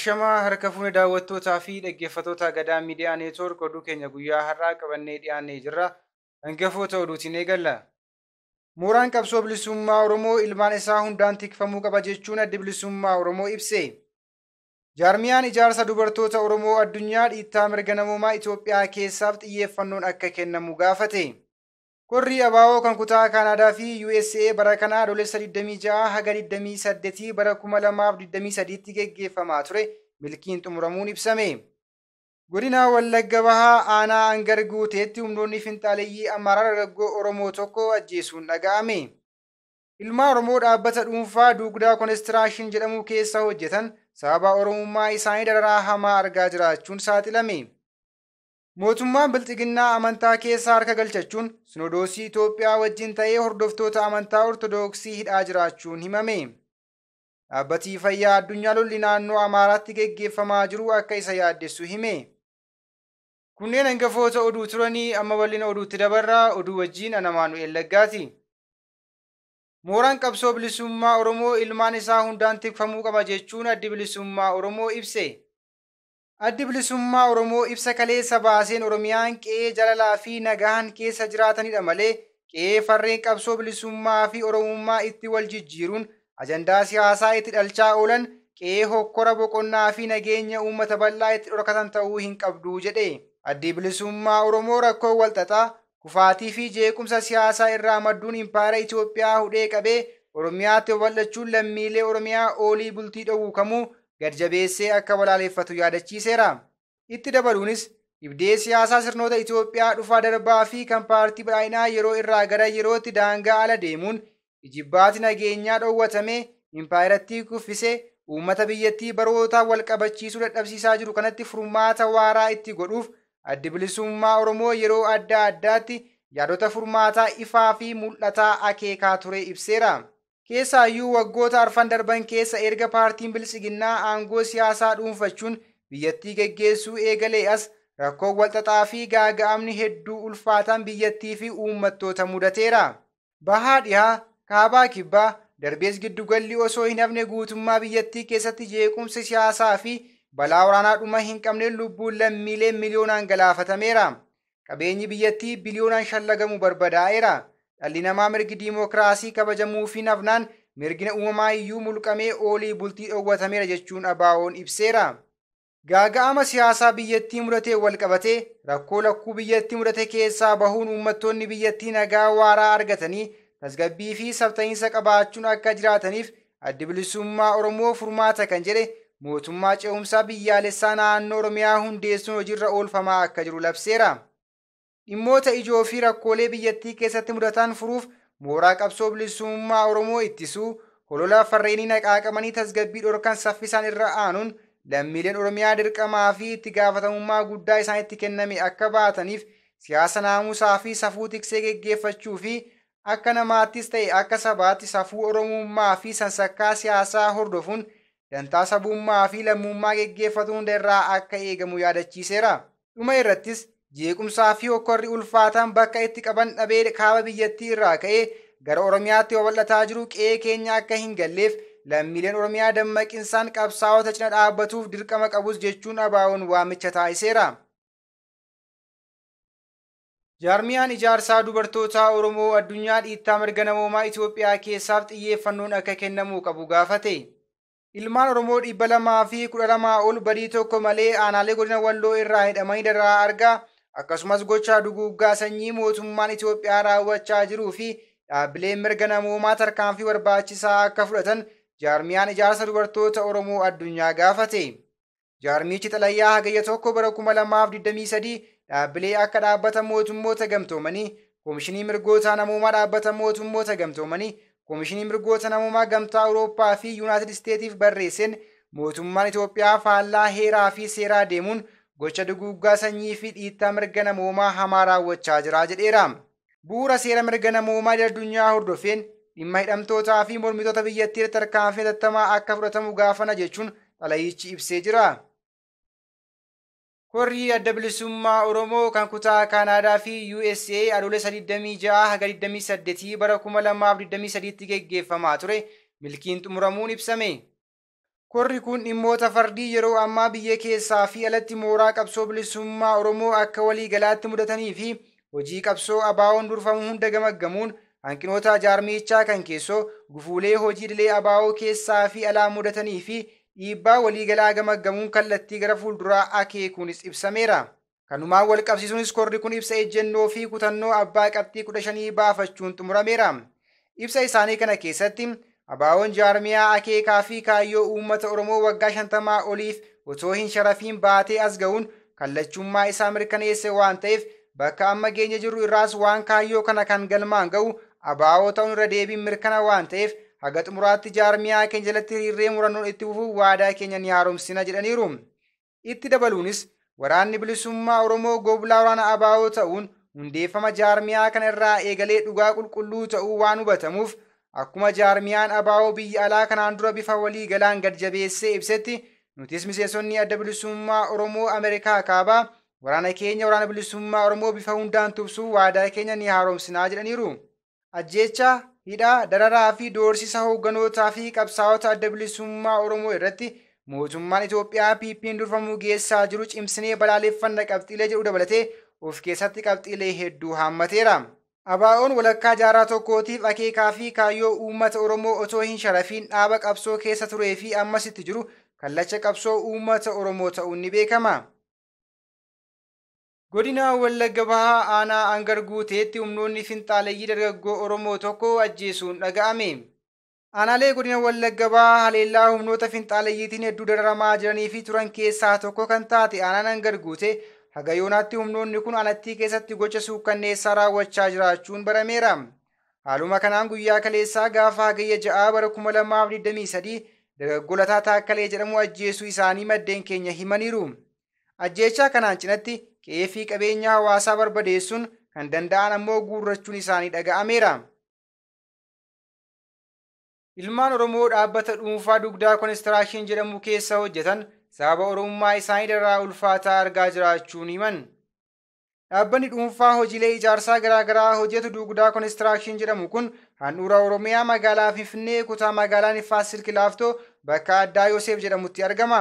Ashamaa harka fuune daawwattootaa fi dhaggeeffattoota Gadaa Miidiyaa Neetwoork oduu keenya guyyaa har'aa qabannee dhiyaannee jirra. Hangafoota oduutiin eegalla. Mooraan qabsoo bilisummaa Oromoo ilmaan isaa hundaan tikfamuu qaba jechuun addi bilisummaa Oromoo ibse. Jaarmiyaan ijaarsa dubartoota Oromoo addunyaa dhiittaa mirga namoomaa Itoophiyaa keessaaf xiyyeeffannoon akka kennamu gaafate. Korri ABO kan kutaa Kaanaadaa fi USA bara kanaa Adoolessa 26 haga 28 bara 2023tti geggeeffamaa ture milkiin xumuramuun ibsame. Godina Wallagga Bahaa aanaa Angar Guuteetti humnoonni finxaaleyyii Amaaraa dargaggoo Oromoo tokko ajjeesuun dhaga'ame. Ilmaan Oromoo dhaabbata dhuunfaa Duugdaa Konistiraakshin jedhamu keessa hojjetan sababa Oromummaa isaanii dararaa hamaa argaa jiraachuun saaxilame. Mootummaan Bilxiginnaa amantaa keessa harka galchachuun Sinodoosii Itoophiyaa wajjin ta'ee hordoftoota amantaa Ortodooksii hidhaa jiraachuun himame. Dhaabbatii fayyaa addunyaa lolli naannoo Amaaraatti geggeeffamaa jiru akka isa yaaddessu hime. Kunneen hangafoota oduu turanii amma bal'ina oduutti dabarraa oduu wajjin ana Maanu'el Laggaati. Mooraan qabsoo bilisummaa Oromoo ilmaan isaa hundaan tikfamuu qaba jechuun addi bilisummaa Oromoo ibse. Addi bilisummaa Oromoo ibsa kaleessa baaseen Oromiyaan qe'ee jaalalaa fi nagaan keessa jiraatanidha malee qe'ee farreen qabsoo bilisummaa fi Oromummaa itti wal jijjiiruun ajandaa siyaasaa itti dhalchaa oolan qe'ee hokkora boqonnaa fi nageenya uummata bal'aa itti dhorkatan ta'uu hin qabdu jedhe. Addi bilisummaa Oromoo rakkoo walxaxaa kufaatii fi jeequmsa siyaasaa irraa madduun impaayera Itoophiyaa hudhee qabee Oromiyaatti babal'achuun lammiilee Oromiyaa oolii bultii dhowwu kamuu gad jabeessee akka balaaleffatu yaadachiiseera. Itti dabaluunis dhibdee siyaasaa sirnoota Itoophiyaa dhufaa darbaa fi kan paartii badhaadhinaa yeroo irraa gara yerootti daangaa ala deemuun ijibbaati nageenyaa dhoowwatame impaayerattii kuffisee uummata biyyattii baroota wal qabachiisuu dadhabsiisaa jiru kanatti furmaata waaraa itti godhuuf addi bilisummaa Oromoo yeroo adda addaatti yaadota furmaataa ifaa fi mul'ataa akeekaa ture ibseera. Keessaayyuu waggoota arfan darban keessa erga paartiin bilisiginnaa aangoo siyaasaa dhuunfachuun biyyattii geggeessuu eegalee as rakkoo walxaxaa fi gaaga'amni hedduu ulfaataan biyyattii fi uummattoota mudateera. Bahaa dhihaa, kaabaa kibbaa, darbees giddugalli osoo hin hafne guutummaa biyyattii keessatti jeequmsi siyaasaa fi balaa waraanaa dhuma hin qabne lubbuun lammiilee miliyoonaan galaafatameera. Qabeenyi biyyattii biliyoonaan shallagamu barbadaa'eera. Dhalli namaa mirgi diimokiraasii kabajamuu fi nafnaan mirgina uumamaa iyyuu mulqamee oolii bultii dhoowwatameera jechuun ABO'n ibseera. Gaaga'ama siyaasaa biyyattii mudatee wal qabatee rakkoo lakkuu biyyattii mudate keessaa bahuun uummattoonni biyyattii nagaa waaraa argatanii tasgabbii fi sabta'iinsa qabaachuun akka jiraataniif addi bilisummaa Oromoo furmaata kan jedhe mootummaa ce'umsaa biyyaalessaa naannoo Oromiyaa hundeessuun hojiirra oolfamaa akka jiru labseera. Dhimmoota ijoo fi rakkoolee biyyattii keessatti mudatan furuuf mooraa qabsoo bilisummaa Oromoo ittisuu, holola farreenii naqaaqamanii tasgabbii dhorkan saffisaan irra aanuun lammiileen Oromiyaa dirqamaa fi itti gaafatamummaa guddaa isaanitti kenname akka baataniif siyaasa naamusaa fi safuu tiksee geggeeffachuu fi akka namaattis ta'e akka sabaatti safuu Oromummaa fi sansakkaa siyaasaa hordofuun dantaa sabummaa fi lammummaa geggeeffatu hunda irraa akka eegamu yaadachiiseera. Dhuma irrattis jeequmsaa fi hokkorri ulfaataan bakka itti qaban dhabee kaaba biyyattii irraa ka'ee gara Oromiyaatti babal'ataa jiru qe'ee keenya akka hin galleef lammiileen Oromiyaa dammaqinsaan qabsaa'ota cina dhaabbatuuf dirqama qabus jechuun ABO'n waamicha taasiseera. Jaarmiyaan ijaarsaa dubartoota Oromoo addunyaa dhiittaa mirga namoomaa Itoophiyaa keessaaf xiyyeeffannoon akka kennamuu qabu gaafate. Ilmaan Oromoo 212 ol badii tokko malee aanaalee godina Walloo irraa hidhamanii dararaa argaa akkasumas gochaa duguuggaa sanyii mootummaan Itoophiyaa raawwachaa jiruu fi dhaabbileen mirga namoomaa tarkaanfii barbaachisaa akka fudhatan jaarmiyaan ijaarsa dubartoota Oromoo addunyaa gaafate. Jaarmichi xalayaa hagayya 1 bara 2023 dhaabbilee akka dhaabbata mootummoota gamtoomanii, Koomishinii mirgoota namoomaa dhaabbata mootummoota gamtoomanii, Koomishinii mirgoota namoomaa gamtaa Awurooppaa fi Yuunaayitid Isteetiif barreesseen mootummaan Itoophiyaa faallaa heeraa fi seeraa deemuun gocha duguuggaa sanyii fi dhiittaa mirga namoomaa hamaa raawwachaa jira jedheera. Bu'uura seera mirga namoomaa addunyaa hordofeen dhimma hidhamtootaa fi mormitoota biyyattii tarkaanfii hatattamaa akka fudhatamu gaafana jechuun xalayichi ibsee jira. Korri adda bilisummaa Oromoo kan kutaa Kaanaadaa fi USA Adoolessa 26 haga 28 bara 2023tti geggeeffamaa ture milkiin xumuramuun ibsame. Korri kun dhimmoota fardii yeroo ammaa biyya keessaa fi alatti mooraa qabsoo bilisummaa Oromoo akka waliigalaatti mudatanii fi hojii qabsoo ABO'n durfamu hunda gamaggamuun hanqinoota jaarmichaa kan keessoo, gufuulee hojii idilee ABO keessaa fi alaa mudatanii fi dhiibbaa waliigalaa gamaggamuun kallattii gara fuulduraa akeekuunis ibsameera. Kanumaan wal qabsiisuunis korri kun ibsa ejjennoo fi kutannoo abbaa qabxii 15 baafachuun xumurameera. Ibsa isaanii kana keessatti ABO'n jaarmiyaa akeekaa fi kaayyoo uummata Oromoo waggaa 50 oliif otoo hin sharafiin baatee as ga'uun kallachummaa isaa mirkaneesse waan ta'eef bakka amma geenye jirru irraas waan kaayyoo kana kan galmaan ga'u ABO ta'uun irra deebiin mirkana waan ta'eef haga xumuraatti jaarmiyaa keenya jalatti hiriirree murannoon itti fufuuf waadaa keenya ni haaromsina jedhaniiru. Itti dabaluunis waraanni bilisummaa Oromoo goblaa waraana ABO ta'uun hundeeffama jaarmiyaa kana irraa eegalee dhugaa qulqulluu ta'uu waan hubatamuuf akkuma jaarmiyaan ABO biyya alaa kanaan dura bifa walii galaan gad jabeessee ibsetti nutis miseensonni adda bilisummaa Oromoo Ameerikaa kaabaa waraana keenya waraana bilisummaa Oromoo bifa hundaan tubsuuf waadaa keenya ni haaromsinaa jedhaniiru. Ajjeechaa, hidhaa, dararaa fi doorsisa hoogganootaa fi qabsaa'ota adda bilisummaa Oromoo irratti mootummaan Itoophiyaa PP'n durfamuu geessaa jiru cimsinee balaaleffanna qabxiilee jedhu dabalatee of keessatti qabxiilee hedduu haammateera. ABO'n walakkaa jaarraa tokkootiif akeekaa fi kaayyoo uummata Oromoo otoo hin sharafiin dhaaba qabsoo keessa turee fi ammas itti jiru kallacha qabsoo uummata Oromoo ta'uun ni beekama. Godina Wallagga Bahaa aanaa Angar Guuteetti humnoonni finxaaleyyii dargaggoo Oromoo tokko ajjeesuun dhaga'ame. Aanaalee godina Wallagga Bahaa haleellaa humnoota finxaaleyyiitiin hedduu dararamaa jiranii fi turan keessaa tokko kan taate aanaan Angar Guutee haga yoonaatti humnoonni kun aanattii keessatti gocha suukkanneessaa raawwachaa jiraachuun barameera. Haaluma kanaan guyyaa kaleessaa gaafa hagayya 6 bara 2023 dargaggoo Lataa Taakkalee jedhamu ajjeesuu isaanii maddeen keenya himaniiru. Ajjeechaa kanaan cinatti qe'ee fi qabeenya hawaasaa barbadeessuun kan danda'an ammoo guurrachuun isaanii dhaga'ameera. Ilmaan Oromoo dhaabbata dhuunfaa Dugdaa Konistiraakshin jedhamu keessa hojjetan sababa Oromummaa isaanii dararaa ulfaataa argaa jiraachuun himan. Dhaabbanni dhuunfaa hojiilee ijaarsaa garaagaraa hojjetu Dugdaa Konistiraakshin jedhamu kun handhuura Oromiyaa magaalaa Finfinnee kutaa magaalaa Nifaas Silk Laaftoo bakka addaa Yoseef jedhamutti argama.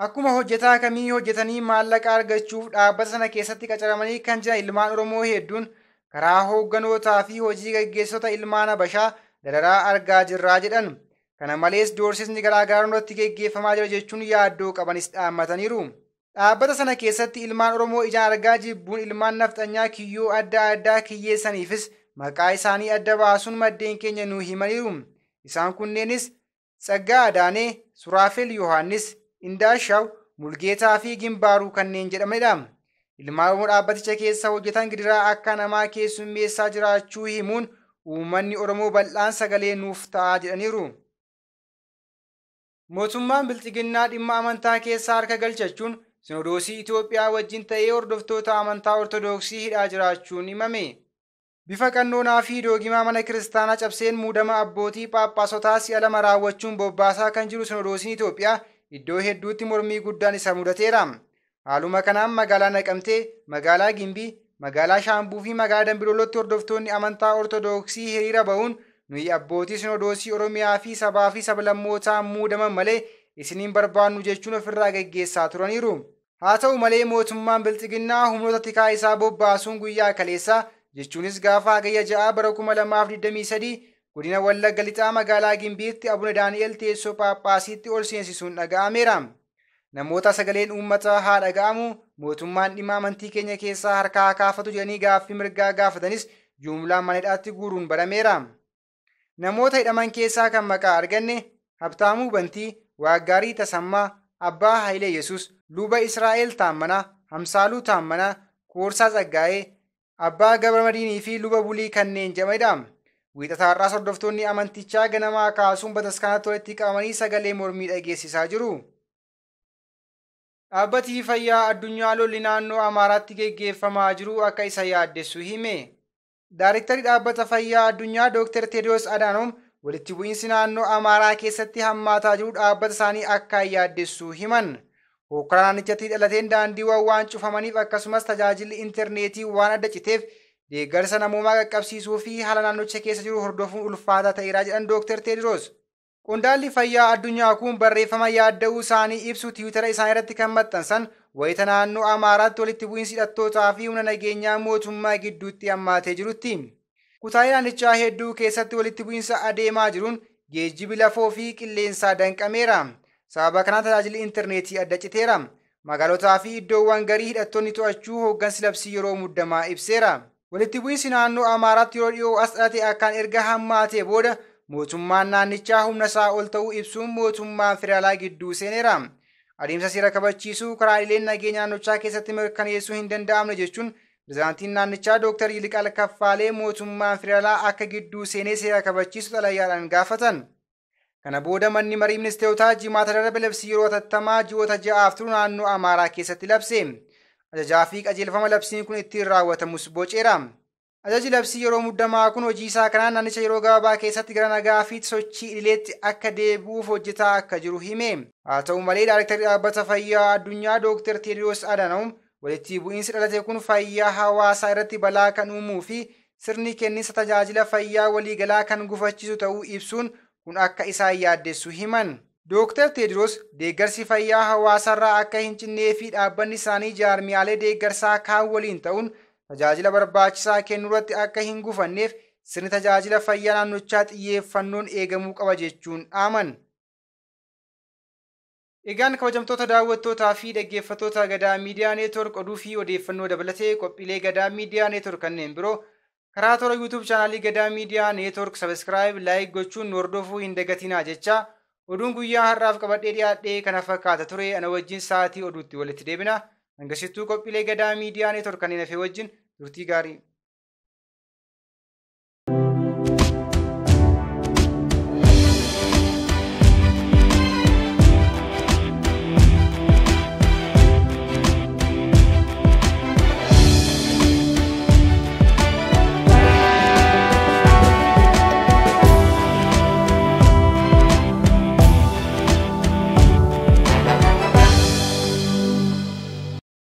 Akkuma hojjetaa kamii hojjetanii maallaqa argachuuf dhaabbata sana keessatti qacaramanii kan jiran ilmaan Oromoo hedduun karaa hoogganootaa fi hojii gaggeessota ilmaan Habashaa dararaa argaa jirraa jedhan. Kana malees doorsisni garaagaraa irratti geggeeffamaa jira jechuun yaaddoo qabanis dhaammataniiru. Dhaabbata sana keessatti ilmaan Oromoo ijaan argaa jibbuun ilmaan nafxanyaa kiyyoo adda addaa kiyyeessaniifis maqaa isaanii adda baasuun maddeen keenya nu himaniiru. Isaan kunneenis Tsaggaa Adaanee, Suraafel Yohaannis, Indaashaw, Mulgeetaa fi Gimbaaruu kanneen jedhamanidha. Ilmaan Oromoo dhaabbaticha keessa hojjetan gidiraa akka namaa keessummeessaa jiraachuu himuun uummanni Oromoo bal'aan sagalee nuuf ta'a jedhaniiru. Mootummaan Bilxiginnaa dhimma amantaa keessaa harka galchachuun Sinodoosii Itoophiyaa wajjin ta'ee hordoftoota amantaa Ortodooksii hidhaa jiraachuun himame. Bifa qannoonaa fi doogimaa mana kiristaanaa cabseen muudama abbootii Phaaphaasotaa si'a lama raawwachuun bobbaasaa kan jiru Sinodoosiin Itoophiyaa iddoo hedduutti mormii guddaan isa mudateera. Haaluma kanaan magaalaa Naqamtee, magaalaa Gimbii, magaalaa Shaambuu fi magaalaa Dambidoolotti hordoftoonni amantaa Ortodooksii hiriira ba'uun nuyi abbootii Sinodoosii Oromiyaa fi sabaa fi sablammootaa muudaman malee isiniin barbaannu jechuun ofirraa geggeessaa turaniiru. Haa ta'u malee mootummaan Bilxiginnaa humnoota tikaa isaa bobbaasuun guyyaa kaleessaa jechuunis gaafa hagayya 6 bara 2023 godina Wallagga Lixaa magaalaa Gimbiitti Abuna Daani'el teessoo Phaaphaasiitti ol seensisuun dhaga'ameera. Namoota sagaleen uummataa haa dhaga'amu mootummaan dhimma amantii keenya keessaa harkaa kaafatu jedhanii gaaffii mirgaa gaafatanis jumlaan mana hidhaatti guuruun barameera. Namoota hidhaman keessaa kan maqaa arganne Habtaamuu Bantii, Waaggaarii Tasammaa, Abbaa Hayilee Yesuus, Luba Israa'el Taammanaa, Hamsaaluu Taammanaa, Koorsaa Tsaggaa'ee, Abbaa Gabra Madiinii fi Luba Bulii kanneen jedhamanidha. Wiixata har'aas hordoftoonni amantichaa ganamaa kaasuun bataskaanatti walitti qabamanii sagalee mormii dhageessisaa jiru. Dhaabbati fayyaa addunyaa lolli naannoo Amaaraatti geggeeffamaa jiru akka isa yaaddessu hime. Daarektarri dhaabbata fayyaa addunyaa Dr. Teediroos Adhanom walitti bu'iinsi naannoo Amaaraa keessatti hammaataa jiru dhaabbata isaanii akka yaaddessu himan. Hokkara naannichatti dhalateen daandiiwwan waan cufamaniif akkasumas tajaajilli intarneetii waan adda citeef deeggarsa namoomaa qaqqabsiisuu fi haala naannicha keessa jiru hordofuun ulfaataa ta'eera jedhan Dr. Teediroos. Qondaalli fayyaa addunyaa kun barreeffama yaadda'uu isaanii ibsu Tiwiitara isaanii irratti kan maxxansan wayita naannoo Amaaraatti walitti bu'iinsi hidhattootaa fi humna nageenyaa mootummaa gidduutti hammaatee jirutti. Kutaalee naannichaa hedduu keessatti walitti bu'iinsa adeemaa jiruun geejjibi lafoo fi qilleensaa danqameera. Sababa kanaan tajaajilli intarneetii adda citeera. Magaalotaa fi iddoowwan garii hidhattoonni to'achuu hooggansi labsii yeroo muddamaa ibseera. Walitti bu'iinsi naannoo Amaaraatti yeroo dhiyoo as dhalate akkaan erga hammaatee booda mootummaan naannichaa humna isaa ol ta'uu ibsuun mootummaan federaalaa gidduu seeneera. Adeemsa seera kabachiisuu karaaleen nageenya naannichaa keessatti mirkaneessuu hin danda'amne jechuun pirezidaantiin naannichaa Dr. Yiliqaal Kaffaalee mootummaan federaalaa akka gidduu seenee seera kabachiisu xalayaadhaan gaafatan. Kana booda manni marii ministeerotaa jimaata darbe labsii yeroo hatattamaa ji'oota 6'aaf turu naannoo Amaaraa keessatti labse. Ajajaa fi qajeelfama labsiin kun ittiin raawwatamus boceera. Ajaji labsii yeroo muddamaa kun hojii isaa kanaan naannicha yeroo gabaabaa keessatti gara nagaa fi sochii idileetti akka deebi'uuf hojjetaa akka jiru hime. Haa ta'u malee daayirektarri dhaabbata fayyaa addunyaa Dr. Teediroos Adhanom walitti bu'iinsi dhalate kun fayyaa hawaasaa irratti balaa kan uumuu fi sirni kenniinsa tajaajila fayyaa waliigalaa kan gufachiisu ta'uu ibsuun kun akka isaan yaaddessu himan. Dr. Teediroos deeggarsi fayyaa hawaasarraa akka hin cinnee fi dhaabbanni isaanii jaarmiyaalee deeggarsaa kaan waliin ta'uun tajaajila barbaachisaa kennuu irratti akka hin gufanneef sirni tajaajila fayyaa naannichaa xiyyeeffannoon eegamuu qaba jechuun dhaaman. Egaan kabajamtoota daawwattootaa fi dhaggeeffattoota Gadaa Miidiyaa Neetwoork oduu fi odeeffannoo dabalatee qophiilee Gadaa Miidiyaa Neetwoork kanneen biroo karaa toora YouTube chaanaalii Gadaa Miidiyaa Neetwoork sabiskiraayib laayik gochuun nu hordofuu hin dagatinaa jecha oduun guyyaa har'aaf qabadhee dhiyaadhee kana fakkaata ture ana wajjin sa'aatii oduutti walitti deebina. Hangasittuu qophiilee Gadaa Miidiyaa Neetwoork kanneen hafe wajjin turtii gaarii.